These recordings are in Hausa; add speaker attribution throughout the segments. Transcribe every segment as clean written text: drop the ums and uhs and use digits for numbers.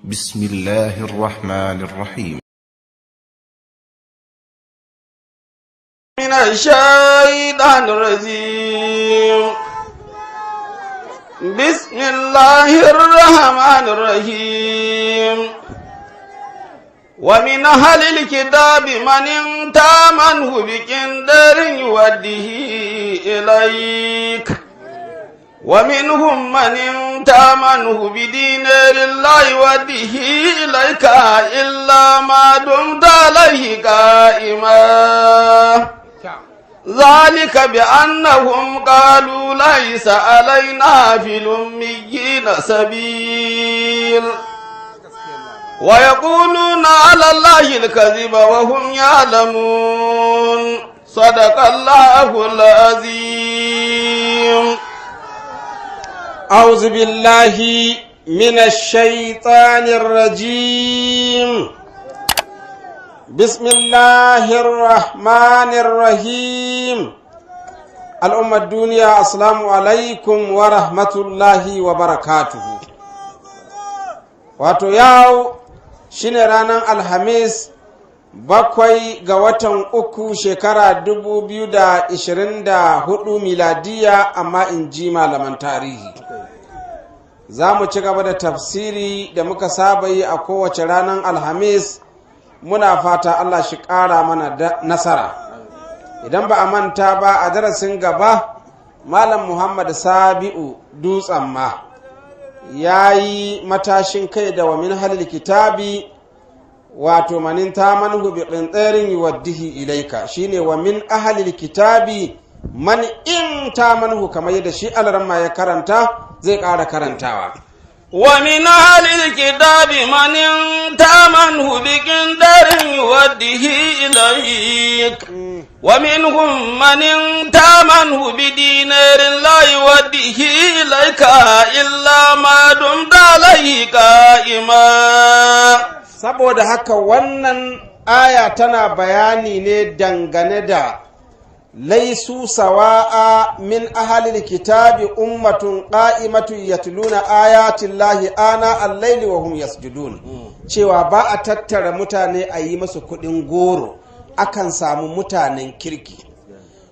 Speaker 1: بسم الله الرحمن الرحيم.
Speaker 2: من الشيطان الرجيم. بسم الله الرحمن الرحيم. ومن أهل الكتاب من إن تأمنه بقنطار يؤده إليك، ومنهم من إن تأمنه بدينار لا يؤده إليك إلا ما دمت عليه قائما، ذلك بأنهم قالوا ليس علينا في الأميين سبيل، ويقولون على الله الكذب وهم يعلمون. صدق الله العظيم.
Speaker 3: أعوذ بالله من الشيطان الرجيم. بسم الله الرحمن الرحيم. الأمة الدنيا، السلام عليكم ورحمة الله وبركاته. Wato yau shine ranar Alhamis, 7 ga watan 3, shekara 2024 miladiya, amma in ji malaman tarihi. Za mu ci gaba da tafsiri da muka saba yi a kowace ranar Alhamis. Muna fata Allah shi ƙara mana nasara. Idan ba a manta ba, a darasin gaba Malam Muhammad Sabi'u Dutsen Ma ya yi matashin kai da wa min ahlil kitabi, wato man in ta'manhu bi qintarin yuwaddihi ilaika, shine wa min ahlil kitabi man in ta'manhu, kamar yadda shi alaramma ya karanta, zai ƙara karantawa.
Speaker 2: ومن أهل الكتاب من إن تأمنه بقنطار يؤده إليك، ومنهم من إن تأمنه بدينار لا يؤده إليك إلا ما دمت عليه قائما.
Speaker 3: Saboda haka wannan aya tana bayani ne dangane da laisu sawa'a min ahalil kitabi ummatun qa'imatun yatluna ayatin lahi ana al-laili wa hum yasjudun, cewa ba a tattara mutane a yi masu kuɗin goro, akan samu mutanen kirki.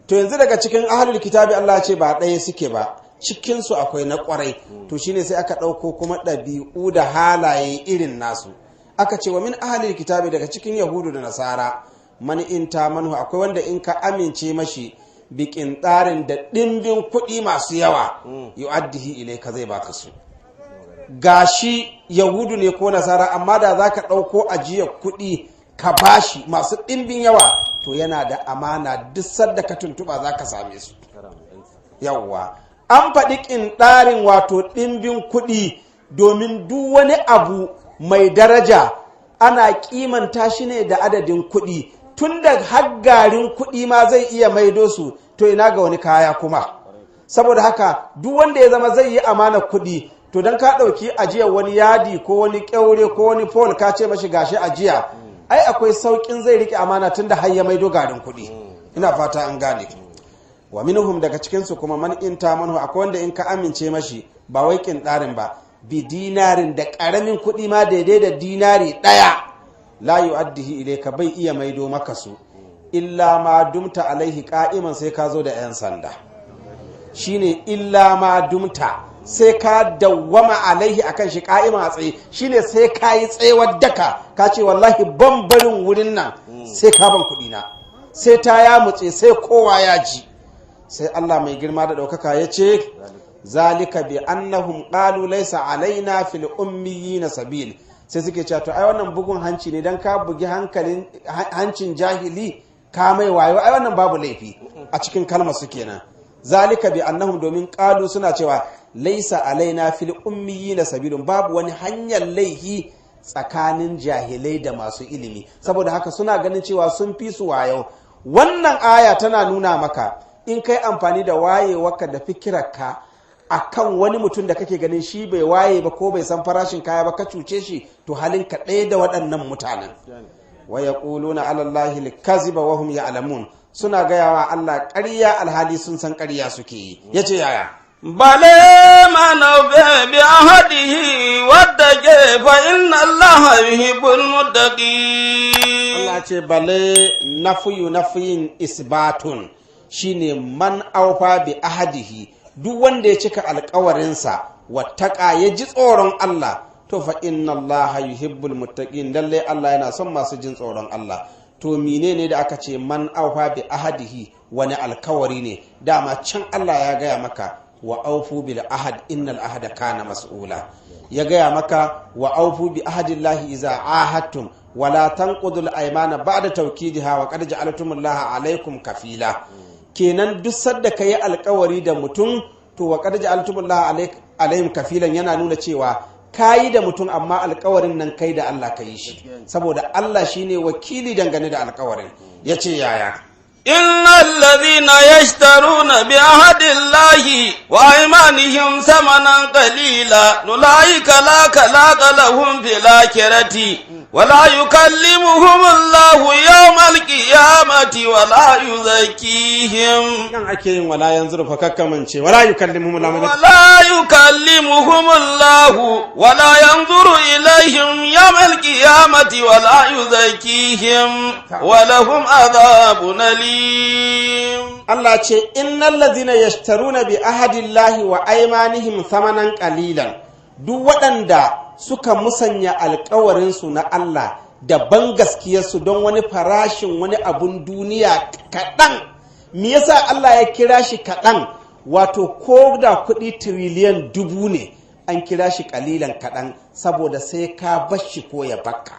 Speaker 3: To yanzu daga cikin ahalul kitabi, Allah ce ba ɗaya suke ba, cikinsu akwai na ƙwarai. To shine sai aka ɗauko kuma ɗabi'u da halaye irin nasu, aka ce wa min ahalil kitabi, daga cikin Yahudu da Nasara, man in ta'manhu, akwai wanda in ka amince mashi, bi qintarin, da ɗimbin kuɗi masu yawa, yu'addihi ilaika, zai baka su. Gashi Yahudu ne ko Nasara, amma da za ka ɗauko ajiyar kuɗi ka bashi masu ɗimbin yawa, to yana da amana, duk sadda ka tuntuɓa za ka same su. Yawwa, an faɗi ƙinɗarin, wato ɗimbin kuɗi, domin duk wani abu mai daraja ana kimanta shi ne da adadin kuɗi. Tun da haggarin kuɗi ma zai iya maido su, to ina ga wani kaya kuma? Saboda haka duk wanda ya zama zai yi amana kuɗi, to don ka ɗauki ajiyar wani yadi ko wani ƙyaure ko wani pole, ka ce mashi gashi ajiya, ai akwai sauƙin zai riƙe amana tun da har ya maido garin kuɗi. Ina fata an gane. Wa minhum, daga cikinsu kuma, man in ta'manhu, akwai wanda in ka amince mashi, ba wai ɗarin ba, bi dinarin, da ƙaramin kuɗi ma, daidai da dinari 1, la yu'addihi ilayka, bai iya maido maka su, illa ma dumta alaihi qa'iman, sai ka zo da 'yan sanda. Shine illa ma dumta, sai ka dawwama, alaihi, akan shi, qa'iman, a tsaye. Shine sai ka yi tsayawar daka, ka ce wallahi ban barin wurin nan sai ka ban kuɗi na, sai ta ya mutse, sai kowa ya ji. Sai Allah mai girma da ɗaukaka ya ce zalika bi annahum qalu laysa alaina fil ummiyina sabil. Sai suke cewa to ai wannan bugun hanci ne, dan ka bugi hankalin hancin jahili ka mai wayo, ai wannan babu laifi a cikin kalmar su kenan. Zalika bi annahum, domin qalu, suna cewa, laysa alaina fil ummiyina sabilun, babu wani hanyar laihi tsakanin jahilai da masu ilimi. Saboda haka suna ganin cewa sun fi su wayo. Wannan aya tana nuna maka in kai amfani da wayewarka da fikirarka akan wani mutum da kake ganin shi bai waye ba ko bai san farashin kaya ba, ka cuce shi, to halin ka ɗaya da waɗannan mutanen. Wa yaquluna ala Allahi al-kaziba wa hum ya'lamun, suna gayawa Allah ƙarya alhali sun san ƙarya suke yi. Yace yaya?
Speaker 2: بلى من أوفى بعهده واتقى فإن الله يحب المتقين.
Speaker 3: Allah ce bale nafiyu nafiyin isbatun, shine man aufa bi ahadihi, duk wanda ya cika alkawarinsa, wattaka, ya ji tsoron Allah, to fa inna Allah yuhibbul muttaqin, lalle Allah yana son masu jin tsoron Allah. To menene da aka ce man aufa bi ahadihi? Wani alkawari ne? Dama can Allah ya gaya maka wa aufu bil ahad innal ahada kana mas'ula. Ya gaya maka wa aufu bi ahadillahi iza ahadtum wala tanqudul aymana ba'da tawkidiha wa qad ja'altumullaha alaikum kafila. Kenan duk sadda kayi alkawari da mutum, to wa qad ja'altumullaha alaihim kafilan yana nuna cewa kayi da mutum, amma alkawarin nan kai da Allah kayi shi, saboda Allah shine wakili dangane da alkawarin. Yace yaya?
Speaker 2: إن الذين يشترون بعهد الله وأيمانهم ثمنا قليلا أولئك لا خلاق لهم في الآخرة ولا يكلمهم الله يوم القيامة ولا يزكيهم.
Speaker 3: Nan ake yin wala yanzu fa kakkamance wala yukallimuhum Allah.
Speaker 2: ولا يكلمهم الله ولا ينظر إليهم يوم القيامة ولا يزكيهم ولهم عذاب أليم.
Speaker 3: Allah ce innal ladhina yashtaruna bi ahadillahi wa aymanihim thamanan qalilan, duk waɗanda suka musanya alkawarinsu na Allah da ban gaskiyarsu don wani farashin wani abun duniya kaɗan. Me yasa Allah ya kira shi kaɗan? Wato ko da kuɗi 1000 billion ne, an kira shi ƙalilan, kaɗan, saboda sai ka bashi ko ya bakka.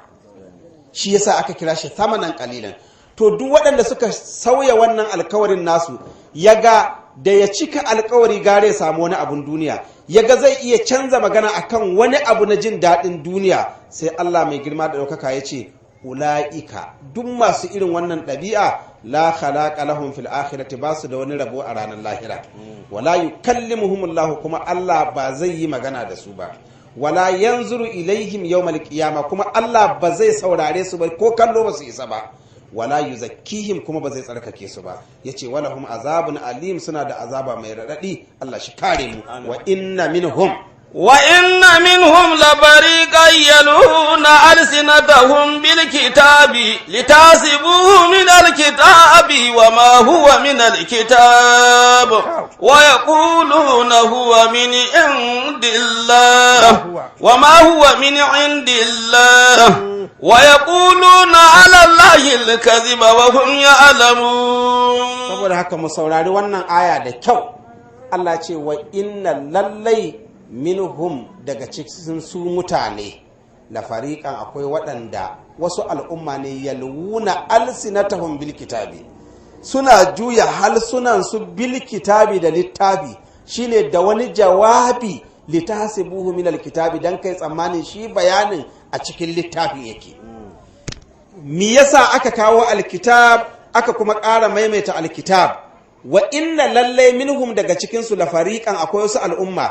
Speaker 3: Shi yasa aka kira shi thamanan qalilan. To duk waɗanda suka sauya wannan alkawarin nasu, ya ga da ya cika alkawari gare ya samu wani abun duniya, ya ga zai iya canza magana akan wani abu na jin daɗin duniya, sai Allah mai girma da ɗaukaka ya ce ula'ika, duk masu irin wannan ɗabi'a, la khalaqa lahum fil akhirati, ba su da wani rabo a ranar lahira, wala yukallimuhumullahu, kuma Allah ba zai yi magana da su ba, wala yanzuru ilaihim yawmal qiyama, kuma Allah ba zai saurare su ba, ko kallo ba su isa ba, wala yuzakkihim, kuma ba zai tsarkake su ba. Yace walahum azabun alim, suna da azaba mai radadi. Allah shi kare mu. Wa inna minhum
Speaker 2: وإن منهم لفريقا يلوون ألسنتهم بالكتاب لتحسبوه من الكتاب وما هو من الكتاب ويقولون هو من عند الله وما هو من عند الله ويقولون على الله الكذب وهم يعلمون.
Speaker 3: Saboda haka mu saurari wannan aya da kyau. Allah ce wa inna, lallai, minhum, daga cikin su mutane, la fariqan, akwai waɗanda wasu al'umma ne, yalwuna alsinatahum bil kitabi, suna juya halsunan su, bil kitabi, da littafi, shine da wani jawabi, litahsibuhu min alkitabi, dan kai tsammanin shi bayanin a cikin littafin yake. Me yasa aka kawo alkitab, aka kuma ƙara maimaita alkitab? Wa inna, lallai, minhum, daga cikinsu, la fariqan, akwai wasu al'umma,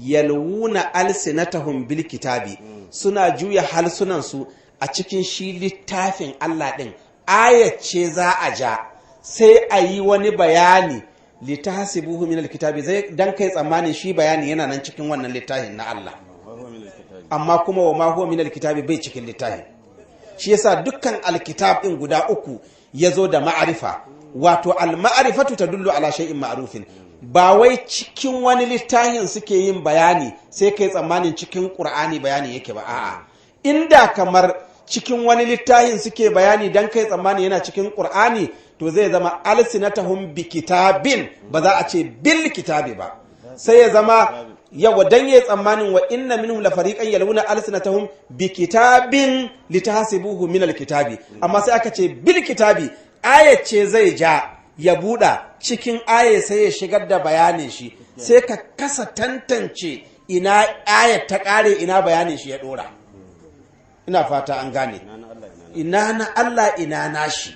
Speaker 3: yalwuna alsinatahum bil kitabi, suna juya halsunansu a cikin shi littafin Allah din. Ayat ce za a ja, sai a yi wani bayani, litahsibuhu min alkitabi, zai dan kai tsammanin shi bayani yana nan cikin wannan littafin na Allah, amma kuma wa ma huwa min alkitabi, bai cikin littafin. Shi yasa dukkan alkitab din guda uku ya zo da ma'arifa, wato al-ma'rifatu tadullu ala shay'in ma'rufin. Ba wai cikin wani littafin suke yin bayani sai kai tsammanin cikin Qur'ani bayani yake ba. A'a, inda kamar cikin wani littafin suke bayani dan kai tsammani yana cikin Qur'ani, to zai zama alsinatahum bi kitabin, ba za a ce bil kitabi ba. Sai ya zama yawa dan yayi tsammanin wa inna minhum la fariqan yalwuna alsinatahum bi kitabin litahsibuhu min alkitabi, amma sai aka ce bil kitabi. Ayat ce zai ja ya buɗa cikin aya, sai ya shigar da bayanin shi, sai ka kasa tantance ina ayat ta ƙare, ina bayanin shi ya ɗora. Ina fata an gane. Ina na Allah, ina nashi.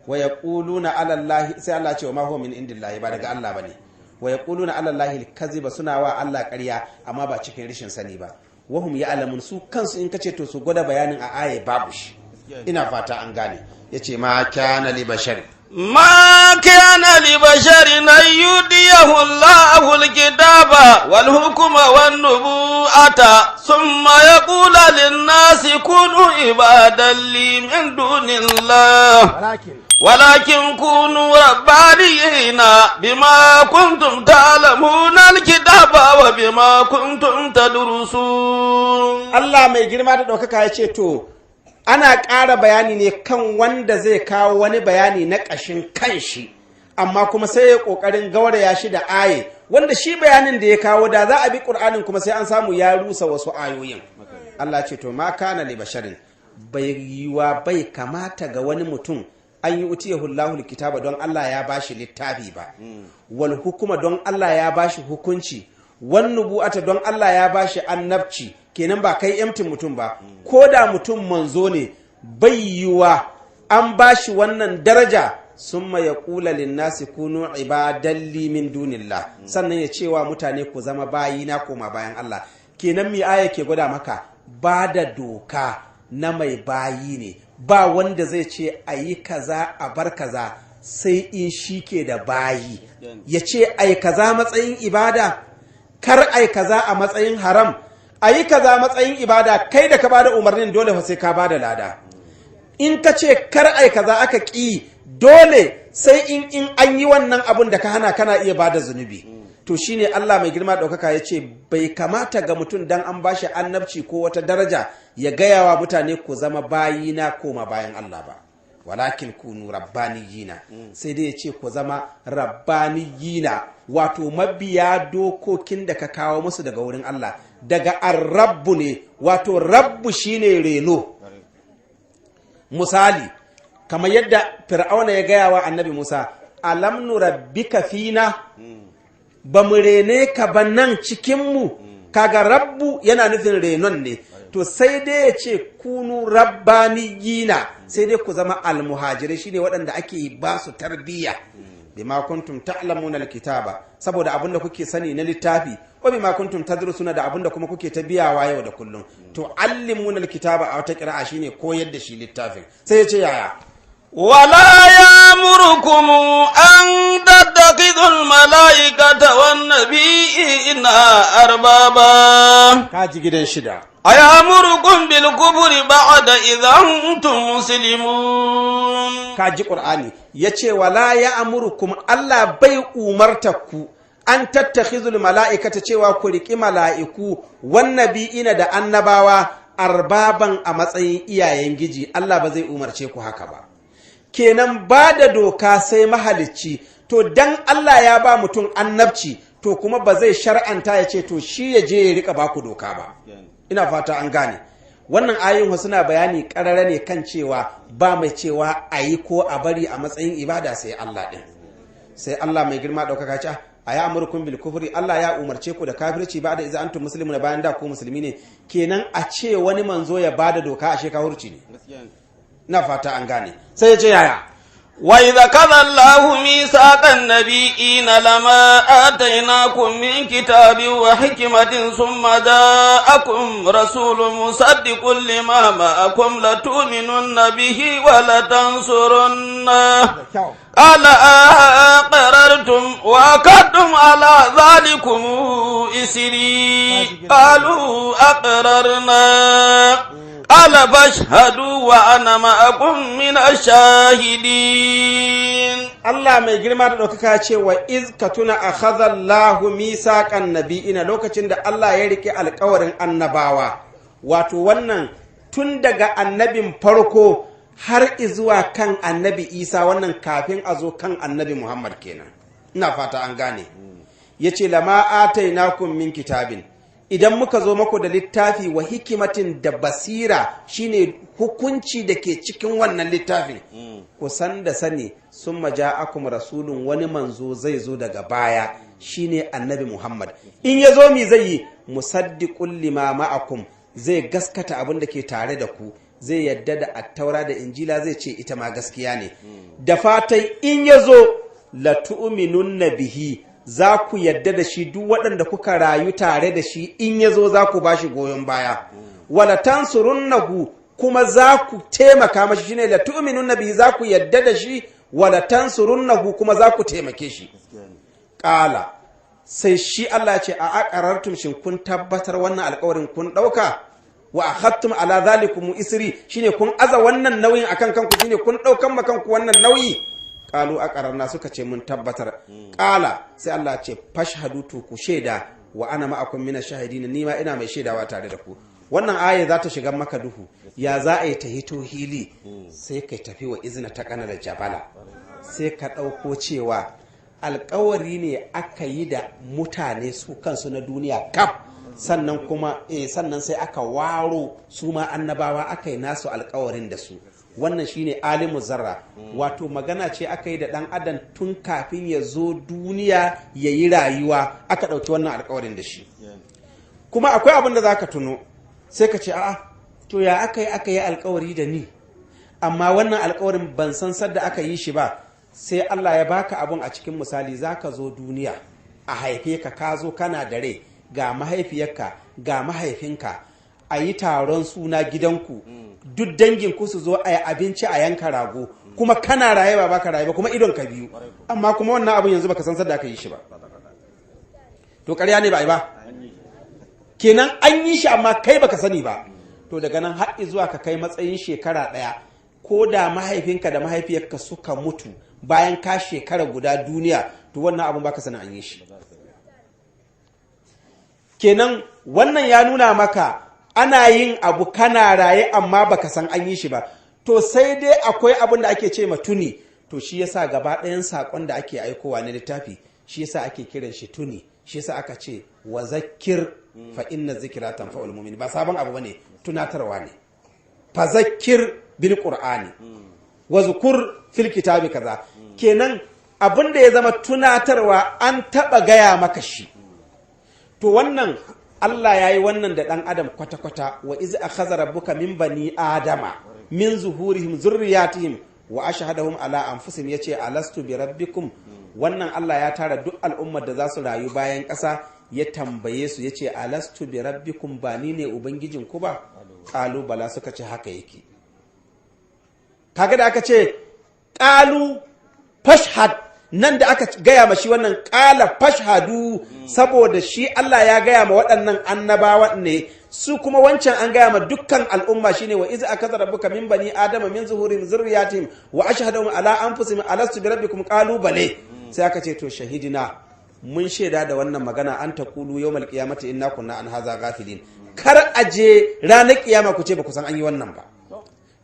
Speaker 3: Wa yaquluna ala Allah, sai Allah ce wa ma huwa min indillahi, ba daga Allah bane. Wa yaquluna ala Allahi al-kaziba, suna wa Allah ƙarya, amma ba cikin rashin sani ba. Wahum ya'lamun, su kansu in kace to su gwada bayanin a aya, babu shi. Ina fata an gane. Yace ma kana li bashar.
Speaker 2: ما كان لبشر أن يؤتيه الله الكتاب والحكم والنبوءة ثم يقول للناس كونوا عبادا لي من دون الله
Speaker 3: walakin
Speaker 2: ولكن كونوا ربانيين بما كنتم تعلمون الكتاب وبما كنتم تدرسون.
Speaker 3: Allah mai girma da ɗaukaka ya ce, to ana ƙara bayani ne kan wanda zai kawo wani bayani na ƙashin kanshi, amma kuma sai ya ƙoƙarin gauraya shi da aye, wanda shi bayanin da ya kawo, da za a bi ƙur'anin kuma sai an samu ya rusa wasu ayoyin. Allah ce, to ma kana li basharin, bai yiwa, bai kamata ga wani mutum an yi utiyahu Allahu kitaba don Allah ya bashi littafi ba, wal hukuma don Allah ya bashi hukunci, wan nubu'ata don Allah ya bashi annabci. Kenan ba kai emtin mutum ba, ko da mutum manzo ne, bai yiwa an bashi wannan daraja, summa ya kula linnasi kunu ibadalli min dunillah, sannan ya cewa mutane ku zama bayina koma bayan Allah. Kenan mi aya ke gwada maka? Ba da doka na mai bayi ne. Ba wanda zai ce a yi kaza, a bar kaza, sai in shi ke da bayi, ya ce ai kaza matsayin ibada, kar ai kaza a matsayin haram. A yi kaza matsayin ibada, kai da ka bada umarnin dole fa sai ka bada lada. In ka ce kar ai kaza aka ƙi, dole sai in an yi wannan abun da ka hana kana iya bada zunubi. To shine Allah mai girma ɗaukaka ya ce bai kamata ga mutum dan an bashi annabci ko wata daraja ya gaya wa mutane ku zama bayina koma bayan Allah ba. Walakin kunu rabbaniyina, sai dai ya ce ku zama rabbaniyina, wato mabiya dokokin da ka kawo musu daga wurin Allah, daga arrabbu ne, wato rabbu shine reno. Misali, kamar yadda Fir'auna ya gaya wa Annabi Musa, alam nurabbika fina, ba mu rene ka ba nan cikinmu? Kaga rabbu yana nufin renon ne. To sai dai ya ce kunu rabbaniyina, sai dai ku zama almuhajirai, shine waɗanda ake ba su tarbiyya. Bima kuntum ta'lamuna alkitaba, saboda abinda kuke sani na littafi, wa bima kuntum tadrusuna, da abinda kuma kuke ta biyawa yau da kullum. To allimuna alkitaba a wata qira'a shine koyar da shi littafin. Sai ya ce yaya?
Speaker 2: ولا يأمركم أن تتخذوا الملائكة والنبيين أربابا.
Speaker 3: Ka ji gidan shida.
Speaker 2: أيأمركم بالكفر بعد إذا أنتم مسلمون؟
Speaker 3: Ka ji ƙur'ani ya ce wala ya amurukum, Allah bai umarta ku, an tattakhizul mala'ikata, cewa ku riƙi mala'iku, wannabi'ina, da annabawa, arbaban, a matsayin iyayen giji. Allah ba zai umarce ku haka ba. Kenan ba da doka sai mahalicci. To dan Allah ya ba mutum annabci, to kuma ba zai shar'anta ya ce to shi ya je ya rika baku doka ba. Ina fata an gane. Wannan ayoyin suna bayani karara ne kan cewa ba mai cewa a yi ko a bari a matsayin ibada sai Allah ɗin. Sai Allah mai girma ɗaukaka ce, a ya amurkum bil kufri, Allah ya umarce ku da kafirci, ba da iza antum muslimuna, bayan da ku musulmi ne? Kenan a ce wani manzo ya bada doka a shekahurci ne. Ina fata an gane. Sai ya ce yaya?
Speaker 2: وإذ أخذ الله ميثاق النبيين لما آتيناكم من كتاب وحكمة ثم جاءكم رسول مصدق لما معكم لتؤمنن به ولتنصرنه. قال أقررتم وأخذتم على ذلكم إصري؟ قالوا أقررنا. قال فاشهدوا وأنا معكم من الشاهدين.
Speaker 3: Allah mai girma da ɗaukaka ce, wa iz, ka tuna, akhadha Allahu misaqan nabiyina, lokacin da Allah ya rike alkawarin annabawa, wato wannan tun daga annabin farko har izuwa kan Annabi Isa, wannan kafin a zo kan Annabi Muhammad kenan. Ina fata an gane. Yace lama atainakum min kitabin, idan muka zo maku da littafi, wa hikimatin, da basira, shine hukunci da ke cikin wannan littafin, ku san da sani, summa ja'akum rasulun, wani manzo zai zo daga baya, shine Annabi Muhammad. In ya zo mi zai yi? Musaddiqul lima ma'akum, zai gaskata abin da ke tare da ku, zai yadda da Attaura da Injila, zai ce ita ma gaskiya ne. Da fatan in ya zo, latu'minunna bihi, za ku yadda da shi, duk waɗanda kuka rayu tare da shi, in ya zo za ku ba shi goyon baya, wala tansurunnahu, kuma za ku taimaka mashi. Shine la tu'minunna bihi, za ku yadda da shi, Wala tansurunnahu, kuma za ku taimake shi. Ƙala, sai shi Allah ce, a aqarartum, shin kun tabbatar wannan alƙawarin kun ɗauka? Wa akhadtum ala zalikum isri, shine kun aza wannan nauyin akan kanku, shine kun ɗaukan ma kanku wannan nauyi? Qalu aqararna, suka ce mun tabbatar. Qala, sai Allah ce, fashhadu, to ku shaida, wa ana ma'akum mina shahidin, ni ma ina mai shaidawa tare da ku. Wannan aya za ta shiga maka duhu, ya za a yi ta hito hili? Sai ka tafi wa izina ta kana da jabala, sai ka ɗauko cewa alkawari ne aka yi da mutane su kansu na duniya kaf, sannan kuma sannan sai aka waro su ma annabawa aka yi nasu alkawarin da su. Wannan shine alimu zarra, wato magana ce aka yi da ɗan adam tun kafin ya zo duniya ya yi rayuwa, aka ɗauki wannan alkawarin da shi. Kuma akwai abin da za ka tuno, sai ka ce, a'a, to ya aka yi alkawari da ni, amma wannan alkawarin ban san sadda aka yi shi ba? Sai Allah ya baka abun a cikin misali. Za ka zo duniya a haife ka, ka zo kana da rai, ga mahaifiyarka, ga mahaifinka, a yi taron suna gidanku, duk dangin ku su zo, a yi abinci, a yanka rago, kuma kana raye ba baka raye ba, kuma idon ka biyu, amma kuma wannan abun yanzu baka san sadda aka yi shi ba. To ƙarya ne ba a yi ba? Kenan an yi shi, amma kai baka sani ba. To daga nan har zuwa ka kai matsayin shekara 1, ko da mahaifinka da mahaifiyarka suka mutu bayan ka shekara guda duniya, to wannan abun baka sani an yi shi. Kenan wannan ya nuna maka ana yin abu kana raye amma baka san an yi shi ba. To sai dai akwai abin da ake ce ma tuni. To shi yasa gaba ɗayan saƙon da ake aikowa na littafi, shi yasa ake kiran shi tuni. Shi yasa aka ce wa zakkir fa inna zikra tanfa'ul mu'min. Ba sabon abu bane, tunatarwa ne. Fa zakkir bil qur'ani wa zukur fil kitabi kaza. Kenan abin da ya zama tunatarwa, an taba gaya maka shi. To wannan Allah ya yi wannan da ɗan adam kwata-kwata. Wa iz akhadha rabbuka min bani adama min zuhurihim zurriyatihim wa ashhadahum ala anfusihim, yace alastu bi rabbikum. Wannan Allah ya tara duk al'ummar da za su rayu bayan ƙasa, ya tambaye su, yace alastu bi rabbikum, ba ni ne ubangijin ku ba? Qalu bala, suka ce haka yake. Kaga da aka ce qalu fashhad, nan da aka gaya ma shi wannan ƙala fashhadu, saboda shi Allah ya gaya ma waɗannan annabawa ne, su kuma wancan an gaya ma dukkan al'umma, shine wa iz akaza rabbuka min bani adama min zuhurihim zurriyatihim wa ashhadahum ala anfusihim alastu bi rabbikum qalu bale. Sai aka ce to shahidina, mun shaida da wannan magana, an taqulu yawmal qiyamati inna kunna an haza ghafilin. Kar aje ranar kiyama ku ce ba ku san an yi wannan ba.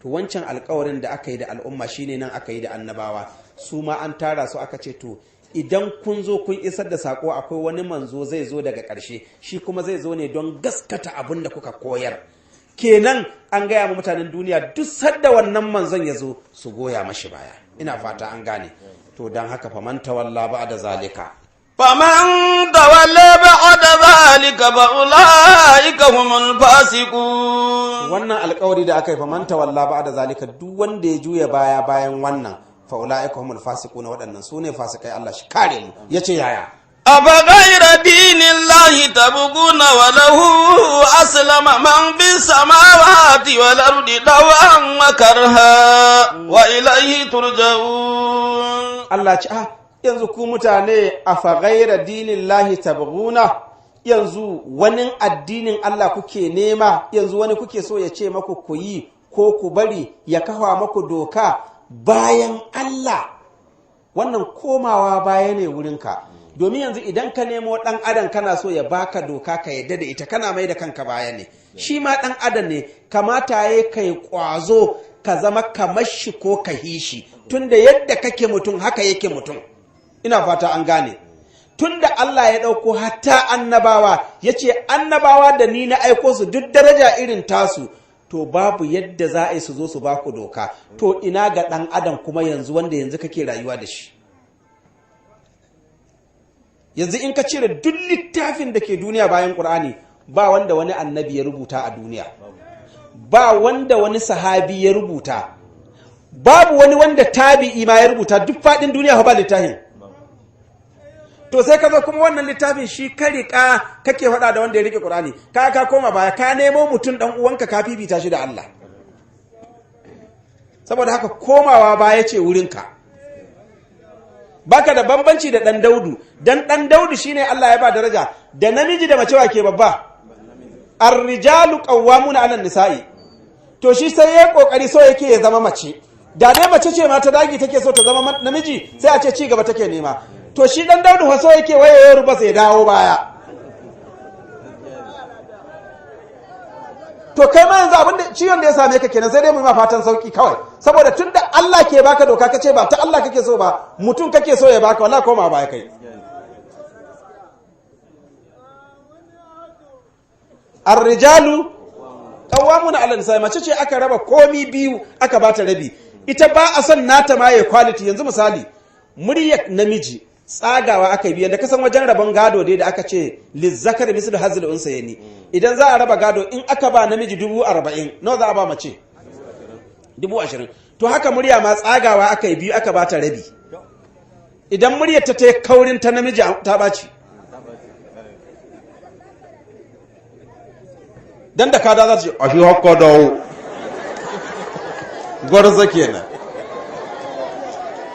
Speaker 3: To wancan alkawarin da aka yi da al'umma shine nan aka yi da annabawa. Su ma an tara su, aka ce to idan kun zo kun isar da sako, akwai wani manzo zai zo daga ƙarshe, shi kuma zai zo ne don gaskata abin da kuka koyar. Kenan an gaya ma mutanen duniya duk sadda wannan manzon ya zo su goya mashi baya. Ina fata an gane. To don haka faman tawalla ba da zalika.
Speaker 2: فمن تولى بعد ذلك فأولئك هم الفاسقون.
Speaker 3: Wannan alkawari da aka yi, faman tawalla ba da zalika, duk wanda ya juya baya bayan wannan, fa ulaika humul fasiqun, waɗannan su ne fasikai. Allah shi kare mu. Yace yaya?
Speaker 2: أفغير دين الله تبغون وله أسلم من في السماوات والأرض طوعا وكرها وإليه ترجعون.
Speaker 3: Allah ce, ah, yanzu ku mutane, afa ghaira dinillahi tabghuna, yanzu wani addinin Allah kuke nema? Yanzu wani kuke so ya ce maku ku yi ko ku bari, ya kafa maku doka bayan Allah? Wannan komawa baya ne wurinka, domin yanzu idan ka nemo ɗan adam kana so ya baka doka ka yadda da ita, kana mai da kanka baya ne. Shi ma ɗan adam ne, kamata ya kai ƙwazo ka zama kamar shi ko ka hishi, tunda yadda kake mutum haka yake mutum. Ina fata an gane. Tunda Allah ya ɗauko hatta annabawa, ya ce annabawa da ni na aiko su duk daraja irin tasu, to babu yadda za a yi su zo su baku doka. To ina ga ɗan adam kuma yanzu, wanda yanzu kake rayuwa da shi? Yanzu in ka cire duk littafin da ke duniya bayan ƙur'ani, ba wanda wani annabi ya rubuta a duniya, ba wanda wani sahabi ya rubuta, babu wani wanda tabi'i ma ya rubuta. Duk faɗin duniya ba littafin. To sai ka zo kuma wannan littafin shi ka riƙa kake faɗa da wanda ya riƙe ƙur'ani. Ka koma baya, ka nemo mutum ɗan uwanka ka fifita shi da Allah. Saboda haka komawa baya ce wurinka. Baka da bambanci da dan daudu, dan dan daudu shine Allah ya ba daraja. Da namiji da mace wa ke babba? Ar-rijalu qawwamuna 'ala nisa'i. To shi sai ya kokari so yake ya zama mace. Da dai mace ce ma ta dagi take so ta zama namiji, sai a ce ci gaba take nema. To shi dan daudu fa so yake waye ya ruba sai dawo baya. To kai ma yanzu abin da ciwon da ya same ka kenan, sai dai mu ma fatan sauki kawai, saboda tunda Allah ke baka doka kace ba ta Allah kake so ba, mutum kake so ya baka, wallahi koma baya kai. Ar-rijalu qawwamuna 'ala nisa, mace ce aka raba komi biyu aka bata rabi, ita ba a son nata ma ya quality. Yanzu misali muryar namiji tsagawa aka biyan da kasan wajen rabon gado dai da aka ce lizzakar mislu hazil unsayni, idan za a raba gado in aka ba namiji 40,000, nawa za a ba mace? 20,000. To haka murya ma tsagawa aka yi biyu aka bata rabi. Idan muryar ta ta kaurin ta namiji ta baci, dan da kada za ta ce a shi hakka dawo gwarza kenan.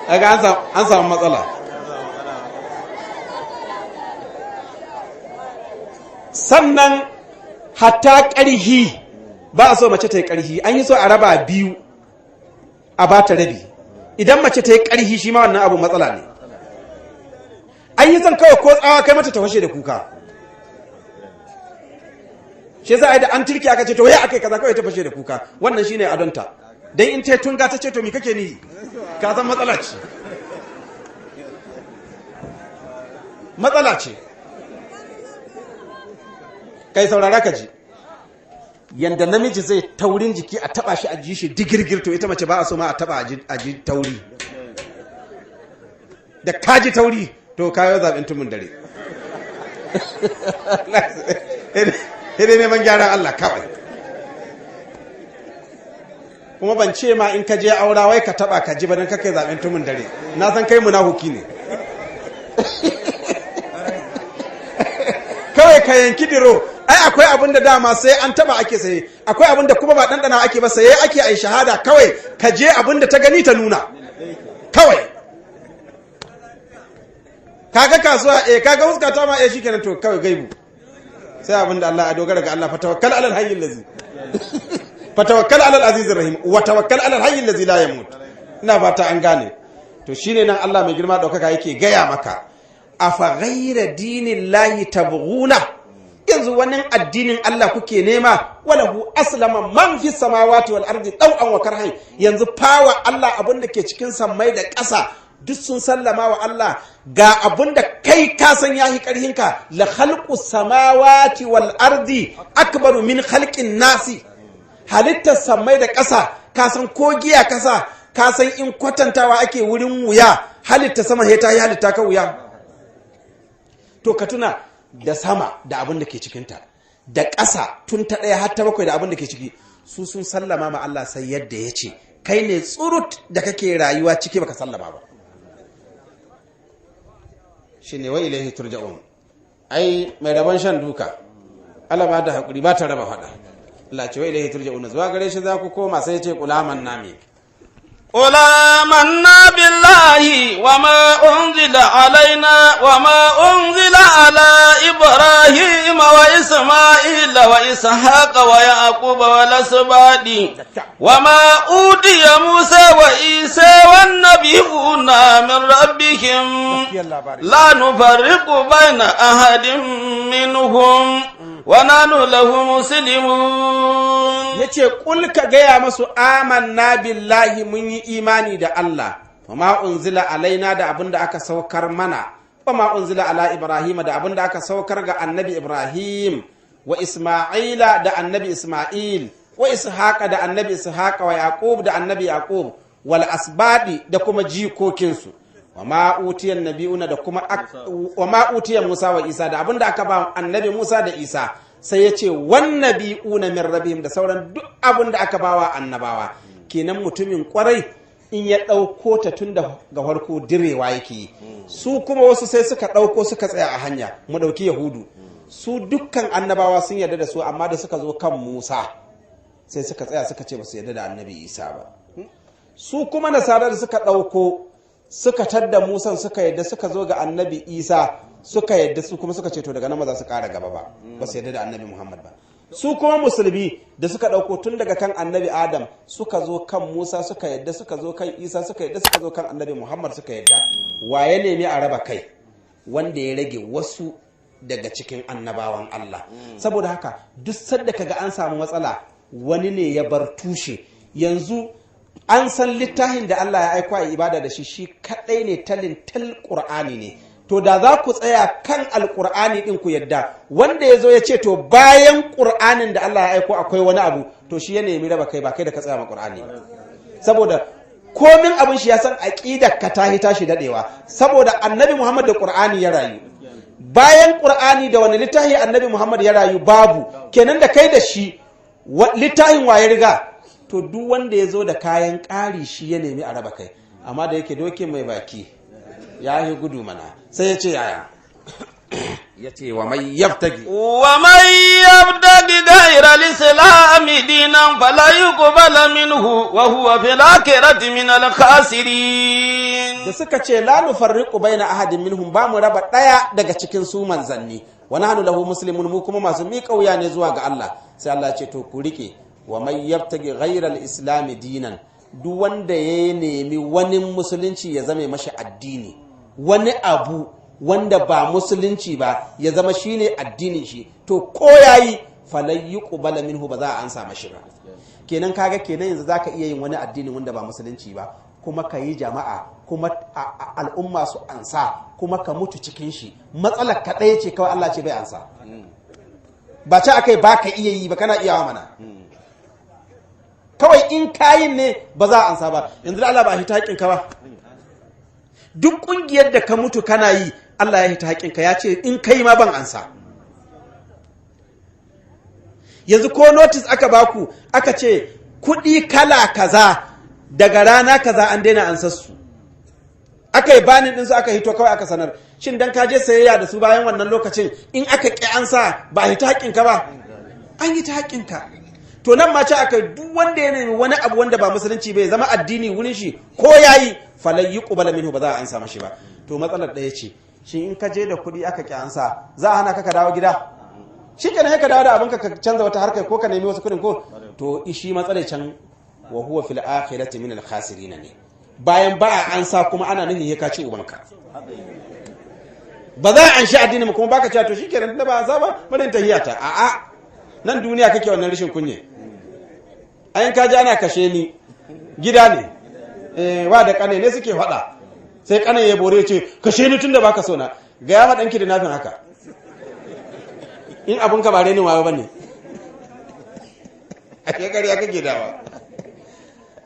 Speaker 3: Kaga an samu matsala. Sannan hatta ƙarhi ba a so mace ta yi ƙarhi, an yi so a raba biyu a ba ta rabi. Idan mace ta yi ƙarhi shi ma wannan abu matsala ne. An yi son kawai ko tsawa kai mata ta fashe da kuka. Shi za a yi da an turki aka ce to ya aka yi kaza, kawai ta fashe da kuka, wannan shine adonta. Dan in ta tunga ta ce to mi kake ni, ka san matsala ce, matsala ce. Kai saurara ka ji yanda namiji zai taurin jiki a taba shi a ji shi digirgir, to ita mace ba a so ma a taba a ji tauri. Da ka ji tauri to kayo zaɓin tumun dare. Sai neman gyaran Allah kawai. Kuma ban ce ma in ka je aura wai ka taba ka ji ba dan kake zaɓen tumun dare, na san kai munafuki ne. Kawai ka yanki diro. Ai akwai abin da dama sai an taba ake saye, akwai abin da kuma ba ɗanɗana ake ba, saye ake ai shahada. Kawai ka je abin da ta gani ta nuna kawai. Kaga kasuwa, eh kaga huska ta ma, eh shikenan, to kawai gaibu sai abin da Allah ya dogara ga Allah. Fatawakkal alal hayyil ladzi fatawakkal alal azizir rahim wa tawakkal alal hayyil ladzi la yamut. Ina fata an gane. To shine nan Allah mai girma daukaka yake gaya maka, afa ghayra dinillahi tabghuna, yanzu wannan addinin Allah kuke nema, walahu aslama man fi samawati wal ardi taw'an wa karhan. Yanzu fawa Allah abin da ke cikin sammai da ƙasa duk sun sallama wa Allah. Ga abin da kai ka san yahi karhinka, la khalqu samawati wal ardi akbaru min khalqin nasi. Halittar sammai da ƙasa ka san ko giya kasa ka san in kwatantawa ake wurin wuya, halitta sama ta yi halitta ka wuya. To ka tuna da sama da abin da ke cikinta, da ƙasa tun ta ɗaya har ta bakwai da abin da ke ciki, su sun sallama ma Allah sai yadda ya ce. Kai ne tsurut da kake rayuwa ciki baka sallama ba. Shi ne wa ilaihi turja'un. Ai mai rabon shan duka Allah ba da hakuri ba ta raba faɗa. Allah ce wa ilaihi turja'un, zuwa gare shi za ku koma. Sai ya ce kulaman nami
Speaker 2: قل آمنا بالله وما أنزل علينا وما أنزل على إبراهيم وإسماعيل وإسحاق ويعقوب والأسباط وما أوتي موسى وعيسى والنبيون من ربهم لا نفرق بين أحد منهم ونحن له مسلمون.
Speaker 3: Yace kul ka gaya masu amanna billahi, mun yi imani da Allah, wa unzila alaina, da abin da aka saukar mana, wa unzila ala Ibrahim, da abin da aka saukar ga annabi Ibrahim, wa Isma'ila, da annabi Isma'il, wa Ishaqa, da annabi Ishaqa, wa Yaqub, da annabi Yaqub, wal asbadi, da kuma jikokinsu, wa ma utiyan nabiyuna, da kuma wa ma utiyan Musa wa Isa, da abin da aka ba annabi Musa da Isa. Sai ya ce wannabi'una min rabbihim, da sauran duk abin da aka bawa annabawa. Kenan mutumin kwarai in ya ɗauko ta tun da ga farko direwa yake yi. Su kuma wasu sai suka ɗauko suka tsaya a hanya. Mu ɗauki Yahudu, su dukkan annabawa sun yarda da su, amma da suka zo kan Musa sai suka tsaya suka ce ba su yarda da annabi Isa ba. Su kuma nasara da suka ɗauko Suka tadda Musan, suka yadda, suka zo ga Annabi Isa, suka yadda, su kuma suka ce to daga nan ba za su ƙara gaba ba, ba su yadda da Annabi Muhammad ba. Su kuma Musulmi da suka ɗauko tun daga kan Annabi Adam, suka zo kan Musa, suka yadda, suka zo kan Isa, suka yadda, suka zo kan Annabi Muhammad, suka yadda. Waye nemi a raba kai? Wanda ya rage wasu daga cikin annabawan Allah. Saboda haka duk sanda kaga an samu matsala, wani ne ya bar tushe. Yanzu an san littafin da Allah ya aiko a ibada da shi, shi kadai ne talin tal, Qur'ani ne. To da za ku tsaya kan Alqur'ani din ku yadda, wanda ya zo ya ce to bayan Qur'anin da Allah ya aiko akwai wani abu, to shi ya nemi raba kai, ba kai da ka tsaya ma Qur'ani ba. Saboda komin abin shi ya san aqidar ka ta tashi dadewa, saboda Annabi Muhammad da Qur'ani ya rayu. Bayan Qur'ani da wani littafi Annabi Muhammad ya rayu? Babu. Kenan da kai da shi, littafin wa ya riga? To duk wanda ya zo da kayan ƙari, shi ya nemi a raba kai. Amma da yake dokin mai baki ya yi gudu mana, sai ya ce yaya? Ya ce wa man yabtagi
Speaker 2: ومن يبتغ غير الإسلام دينا فلا يقبل منه وهو في الآخرة من الخاسرين.
Speaker 3: Da suka ce la nufarriqu baina ahadin minhum, ba mu raba daya daga cikin su manzanni, wa nahnu lahu muslimun, mu kuma masu miƙa wuya ne zuwa ga Allah. Sai Allah ya ce to ku rike, wa man yabtagi ghayra al-islam dinan, duk wanda ya nemi wani musulunci ya zame mashi addini, wani abu wanda ba musulunci ba ya zama shine addinin shi, to ko yayi, falan yuqbala minhu, ba za a ansa mashi ba. Kenan kaga kenan yanzu zaka iya yin wani addini wanda ba musulunci ba, kuma ka yi jama'a, kuma al'umma su ansa, kuma ka mutu cikin shi. Matsalar ka ɗaya ce kawai, Allah ce bai ansa. Ba ce akai ba ka iya yi ba, kana iyawa mana. Kawai in kayin ne ba za a ansa ba. Yanzu da Allah ba a hita haƙƙinka ba. Duk ƙungiyar da ka mutu kana yi, Allah ya hita haƙƙinka, ya ce in kai ma ban ansa. Yanzu ko notice aka baku, aka ce kuɗi kala kaza daga rana kaza an daina ansar su, aka yi banning ɗinsu, aka hito kawai aka sanar, shin dan ka je sayayya da su bayan wannan lokacin, in aka ƙi ansa, ba a hita haƙƙinka ba? An yi ta haƙƙinka. To nan ma ce aka duk wanda ya nemi wani abu wanda ba musulunci bai zama addini wurin shi, ko yayi, falan yuqbala minhu, ba za a ansa mashi ba. To matsalar ɗaya ce, shi in ka je da kuɗi aka ƙi ansa, za a hana ka ka dawo gida? Shi kenan, ka dawo da abinka, ka canza wata harkar ko ka nemi wasu kuɗin ko. To shi matsalar can, wa huwa fil akhirati min al khasirin ne. Bayan ba a ansa kuma ana nufin ya kaci ubanka, ba za a anshi addini mu kuma baka cewa to shikenan, tunda ba ansa ba, bari in tahiyata. A'a, nan duniya kake wannan rashin kunye. Ayin kaji ana kashe ni gida ne, eh, wa da kane ne suke faɗa, sai kane ya bore ce kashe ni tunda baka so na. Ga ya ma danki da nafin haka, in abun ka ba renin wayo bane, a ke ƙarya kake dawa.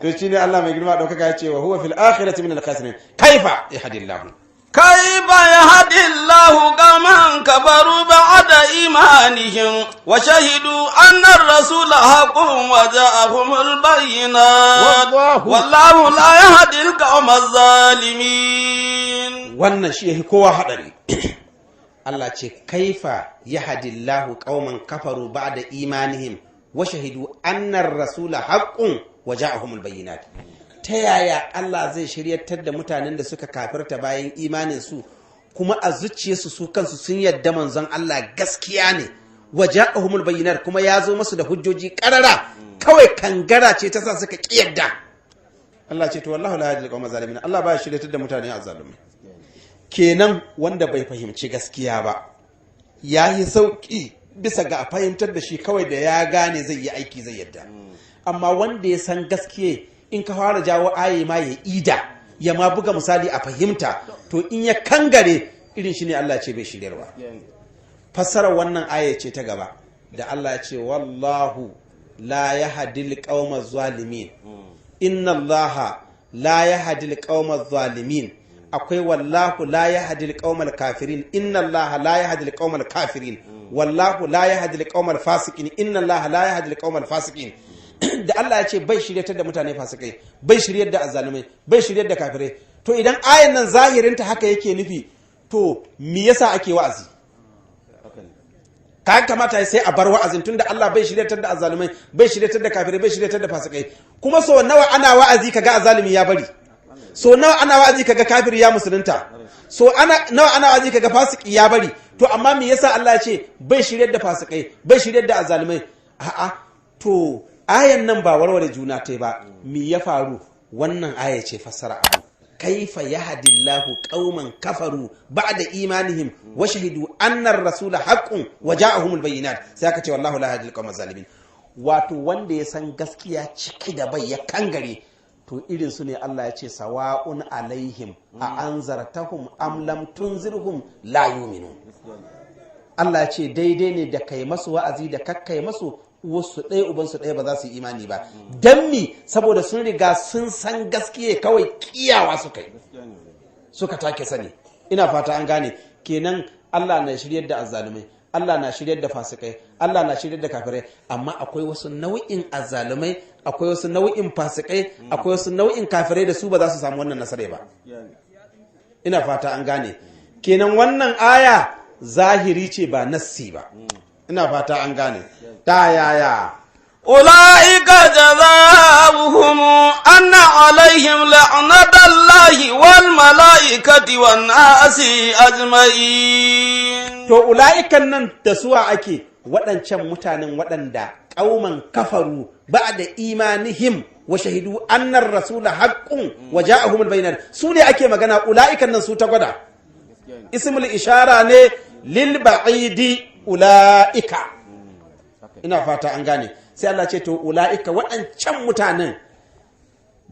Speaker 3: To shine Allah mai girma ɗaukaka ya ce wa huwa fil akhirati min al khasirin. Kaifa yahdillahu
Speaker 2: كيف يهدي الله قوما كفروا بعد إيمانهم وشهدوا أن الرسول حق وجاءهم البينات؟ والله لا يهدي القوم الظالمين.
Speaker 3: Wannan shi yafi kowa hadari. Allah ce kaifa yahdillahu qauman kafaru ba'da imanihim wa shahidu anna ar-rasula haqqun wa ja'ahumul bayyinat. Ta yaya Allah zai shiryatar da mutanen da suka kafirta bayan imanin su, kuma a zuciyarsu su kansu sun yadda manzon Allah gaskiya ne, wa ja'ahumul bayyinat, kuma ya zo masu da hujjoji karara, kawai kangara ce ta sa suka ƙi yadda? Allah ce to wallahu la yahdil qawma zalimin, Allah ba ya shiryatar da mutane azzalumai. Kenan wanda bai fahimci gaskiya ba ya yi sauƙi bisa ga a fahimtar da shi kawai, da ya gane zai yi aiki, zai yadda. Amma wanda ya san gaskiya, in ka fara jawo aye ma ya ida ya ma buga misali a fahimta, to in ya kangare, irin shi ne Allah ce bai shiryarwa. Fassarar wannan aya ce ta gaba da Allah ya ce wallahu la yahdil qauma zalimin, inna Allaha la yahdil qauma zalimin. Akwai wallahu la yahdil qaumal kafirin, inna Allaha la yahdil qaumal kafirin, wallahu la yahdil qaumal fasiqin, inna Allaha la yahdil qaumal fasiqin. Da Allah ya ce bai shiryatar da mutane fasikai, bai shiryar da azzalumai, bai shiryar da kafirai, to idan ayan nan zahirinta haka yake nufi, to me yasa ake wa'azi? Ka kamata sai a bar wa'azin, tunda Allah bai shiryatar da azzalumai, bai shiryatar da kafirai, bai shiryatar da fasikai. Kuma so nawa ana wa'azi kaga azzalumi ya bari? So nawa ana wa'azi kaga kafiri ya musulunta? So ana nawa ana wa'azi kaga fasiki ya bari? To amma me yasa Allah ya ce bai shiryar da fasikai, bai shiryar da azzalumai? A'a, to ayan nan ba warware juna tai ba. Me ya faru? Wannan aya ce fassara abu. Kaifa yahdillahu qauman kafaru ba'da imanihim wa shahidu anna ar-rasula haqqun wa ja'ahumul bayyinat. Sai aka ce wallahu la yahdil qaumal zalimin. Wato wanda ya san gaskiya ciki da bai ya kangare, to irin su ne Allah ya ce sawa'un alaihim a anzartahum am lam tunzirhum la yu'minun. Allah ya ce daidai ne da kai masu wa'azi da kakkai masu, uwarsu ɗaya ubansu ɗaya, ba za su yi imani ba. Don mi? Saboda sun riga sun san gaskiya, kawai kiyawa suka yi, suka take sani. Ina fata an gane. Kenan Allah na shiryar da azzalumai, Allah na shiryar da fasikai, Allah na shiryar da kafirai, amma akwai wasu nau'in azzalumai, akwai wasu nau'in fasikai, akwai wasu nau'in kafirai da su ba za su samu wannan nasarai ba. Ina fata an gane. Kenan wannan aya zahiri ce ba nassi ba. Ina fata an gane. Ta yaya?
Speaker 2: أولئك جزاؤهم أن عليهم لعنة الله والملائكة والناس أجمعين.
Speaker 3: To ula'ikan nan da suwa ake? Waɗancan mutanen waɗanda ƙauman kafaru ba'da imanihim wa shahidu annar rasula haqqun wa ja'ahumul bayyinat, su ne ake magana. Ula'ikan nan su ta gwada ismul ishara ne lil ba'idi, ula'ika. Ina fata an gane. Sai Allah ce to ula'ika, waɗancan mutanen,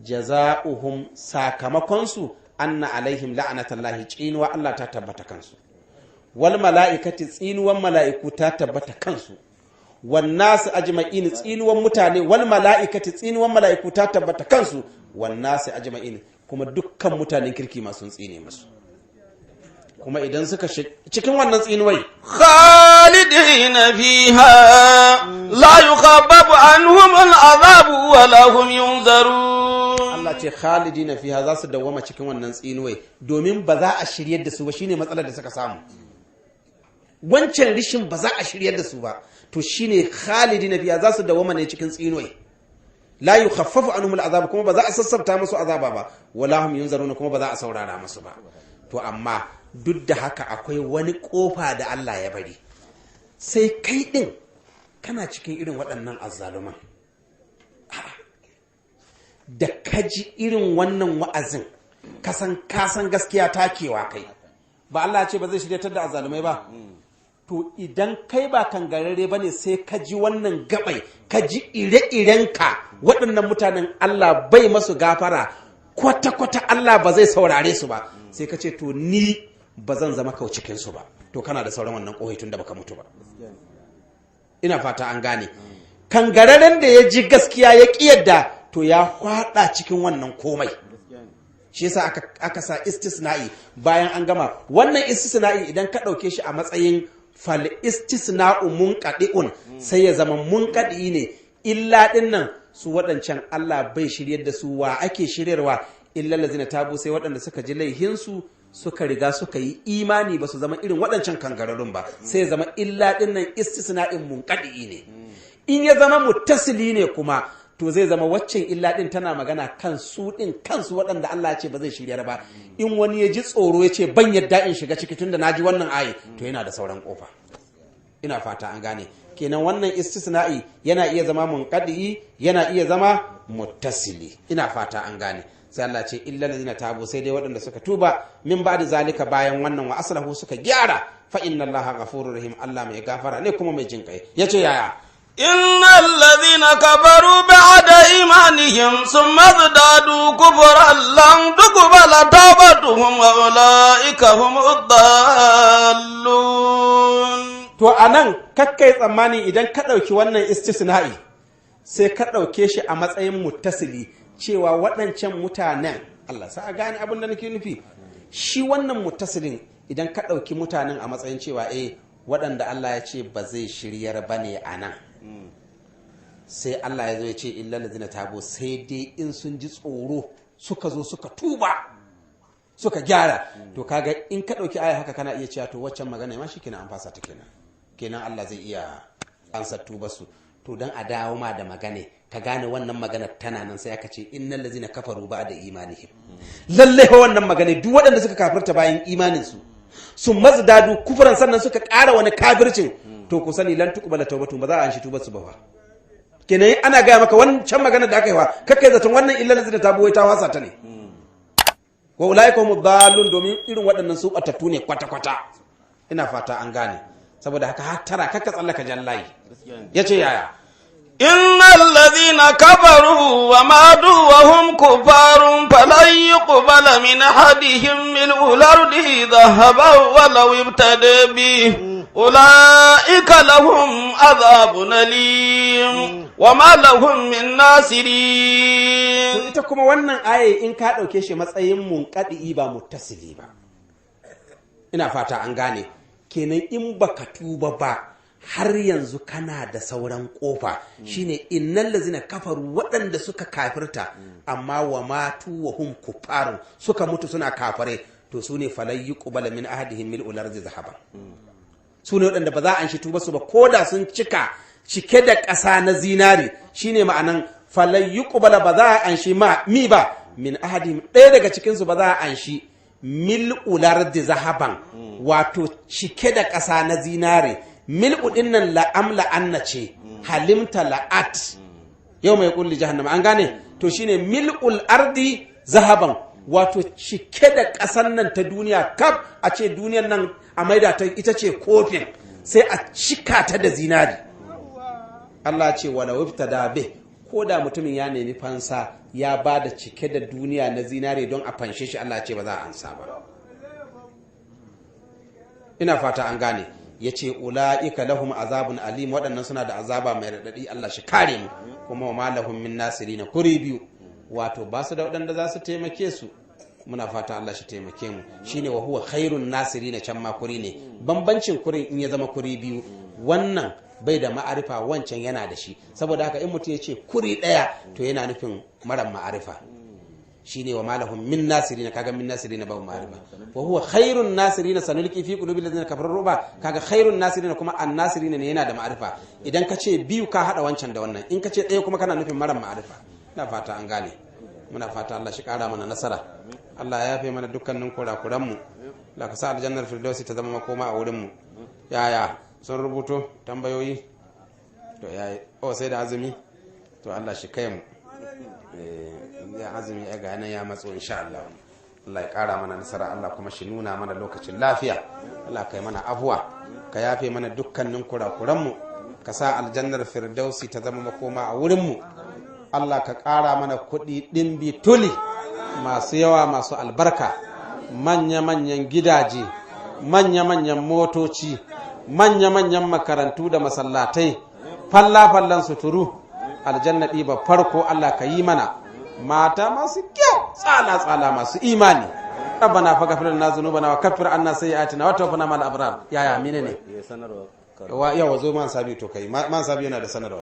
Speaker 3: jaza'uhum, sakamakonsu, anna alaihim la'anatallahi, tsinuwa Allah ta tabbata kansu, wal mala'ikati, tsinuwan mala'iku ta tabbata kansu, wan nasu ajma'in, tsinuwan mutane, wal mala'ikati, tsinuwan mala'iku ta tabbata kansu, wan nasu ajma'in, kuma dukkan mutanen kirki ma sun tsine musu. Kuma idan suka cikin wannan tsinuwai
Speaker 2: خالدين فيها لا يخفف عنهم العذاب ولا هم ينظرون.
Speaker 3: Allah ce khalidina fiha, za su dawwama cikin wannan tsinuwai, domin ba za a shiryar da su ba. Shine matsalar da suka samu wancan rishin, ba za a shiryar da su ba. To shine khalidina fiha, za su dawwama ne cikin tsinuwai. La yukhaffafu anhum al'azab, kuma ba za a sassabta musu azaba ba, wala hum yunzaruna, kuma ba za a saurara musu ba. To amma duk da haka akwai wani kofa da Allah ya bari. Sai kai din kana cikin irin waɗannan azzaluman da kaji irin wannan wa'azin, kasan kasan gaskiya takewa kai ba. Allah ya ce ba zai shiryatar da azzalumai ba. To idan kai ba kangararre ba ne, sai ka ji wannan gabai, ka ji ire-irenka waɗannan mutanen Allah bai masu gafara kwata-kwata, Allah ba zai saurare su ba, sai ka ce to ni ba zan zama kau cikinsu ba. To kana da sauran wannan ƙohi tun da baka mutu ba. Ina fata an gane. Kangararren da ya ji gaskiya ya ƙi yadda, to ya hwada cikin wannan komai. Shi yasa aka sa istisna'i bayan an gama wannan istisna'i. Idan ka ɗauke shi a matsayin fal istisna'u munqadi'un, sai ya zama munqadi ne. Illa din nan, su waɗancan Allah bai shiryar da su. Wa ake shiryarwa? Illa lazina tabu, sai waɗanda suka ji laihinsu suka riga suka yi imani, ba su zama irin waɗancan kangararrun ba. Sai ya zama illa din nan istisna'in munqadi ne. In ya zama muttasili ne kuma, to zai zama waccan illa din tana magana kan su din kansu, waɗanda Allah ya ce ba zai shiryar ba. In wani ya ji tsoro ya ce ban yadda in shiga ciki tunda naji wannan ayi, to yana da sauran kofa. Ina fata an gane. Kenan wannan istisna'i yana iya zama munqadi, yana iya zama muttasili. Ina fata an gane. Sai Allah ce illa allazina tabu, sai dai waɗanda suka tuba, min ba'di zalika, bayan wannan, wa aslahu, suka gyara, fa inna Allaha ghafurur rahim, Allah mai gafara ne kuma mai jinkai. Yace yaya?
Speaker 2: إن الذين كفروا بعد إيمانهم ثم ازدادوا كفرا لن تقبل توبتهم وأولئك هم الضالون.
Speaker 3: To a nan kakkai tsammani idan ka ɗauki wannan istisna'i sai ka ɗauke shi a matsayin muttasili, cewa waɗancan mutanen, Allah sa a gane abin da nake nufi. Shi wannan muttasilin, idan ka ɗauki mutanen a matsayin cewa eh, waɗanda Allah ya ce ba zai shiryar ba ne a nan, sai Allah ya zo ya ce illa lazina tabo, sai dai in sun ji tsoro suka zo suka tuba suka gyara. To kaga in ka ɗauki aya haka, kana iya cewa to waccan magana ma shi kenan an fasa ta kenan. Kenan Allah zai iya ansa tuba su.
Speaker 4: To dan a dawo ma da magane ka gane wannan magana tana nan, sai aka ce innal ladzina kafaru ba'da imanihim. Lalle fa wannan magana, duk waɗanda suka kafirta bayan imanin su, sun mazdadu kufran, sannan suka ƙara wani kafircin, to ku sani lan tuqbala tawbatu, ba za a anshi tubar su ba fa. Kenan ana gaya maka wancan magana da aka yi wa kakkai zaton wannan illal ladzina tabu wai ta wasa ta ne. Wa ulaika humud dallun, domin irin waɗannan su batattu ne kwata kwata. Ina fata an gane. Saboda haka hattara, kakka tsallaka jallayi. Yace yaya?
Speaker 2: إن الذين كفروا وماتوا وهم كفار فلن يقبل من أحدهم ملء الأرض ذهبا ولو ابتدى به أولئك لهم عذاب أليم وما لهم من
Speaker 4: To
Speaker 2: ناصرين.
Speaker 4: Ita kuma wannan aya, in ka ɗauke shi matsayin munƙadi'i ba muttasili ba, ina fata an gane, kenan in baka tuba ba har yanzu kana da sauran kofa. Shine innal lazina kafaru, waɗanda suka kafirta, amma wa matu wa hum kuffarun, suka mutu suna kafare, to su ne falan yuqbala min ahadihim mil'ul ardi zahaban. Su ne waɗanda ba za a anshi tuba su ba ko da sun cika cike da ƙasa na zinari. Shine ma'anan falan yuqbala, ba za a anshi ma mi ba, min ahadihim, ɗaya daga cikinsu ba za a anshi mil'ul ardi zahaban, wato cike da ƙasa na zinare. Mil'u ɗin nan la'am la'anna ce, halimta la'at yau mai kulli jahannama, an gane? To shine mil'ul ardi zahaban, wato cike da ƙasan nan ta duniya kaf, a ce duniyan nan a maida ta ita ce kofin, sai a cika ta da zinari. Allah ce wala wiftada bih, ko da mutumin ya nemi fansa, ya ba da cike da duniya na zinare don a fanshe shi, Allah ce ba za a ansa ba. Ina fata an gane. Ya ce ula'ika lahum azabun alim, waɗannan suna da azaba mai raɗaɗi, Allah shi kare mu. Kuma wa lahum min nasirina, kuri biyu, wato ba su da waɗanda za su taimake su. Muna fata Allah shi taimake mu. Shine wa huwa khairun nasirina, can ma kuri ne. Bambancin kurin, in ya zama kuri biyu, wannan bai da ma'arifa, wancan yana da shi. Saboda haka in mutum ya ce kuri ɗaya, to yana nufin mara ma'arifa. Shine wa malahum min nasirina, kaga min nasirina babu ma'arifa. Wa huwa khairun nasirina, sanulqi fi qulubil ladina kafaru ruba, kaga khairun nasirina kuma an nasirina ne, yana da ma'arifa. Idan ka ce biyu, ka hada wancan da wannan. In ka ce ɗaya kuma, kana nufin mara ma'arifa. Ina fata an gane. Muna fata Allah shi kara mana nasara, Allah ya yafe mana dukkanin kurakuran mu, Allah ka sa aljannar firdausi ta zama makoma a wurin mu. Yaya, sun rubuto tambayoyi? To yayi, oh, sai da azumi. To Allah shi kai mu. Ya azumi ya ga nan ya matso, insha Allah. Allah ya kara mana nasara, Allah kuma shi nuna mana lokacin lafiya. Allah kai mana afuwa, ka yafe mana dukkanin kurakuranmu, ka sa aljannar firdausi ta zama makoma a wurinmu. Allah ka kara mana kuɗi ɗimbi tuli masu yawa masu albarka, manya-manyan gidaje, manya-manyan motoci, manya-manyan makarantu da masallatai, falla-fallan suturu, aljanna ɗiba farko. Allah ka yi mana mata masu kyau, tsala-tsala, masu imani. Rabbana faghfir lana dhunubana wa kaffir anna sayyi'atina wa tawaffana ma'al abrar. Yaya, mine ne? Yawa, zo man sabi. To kai man sabi yana da sanarwa.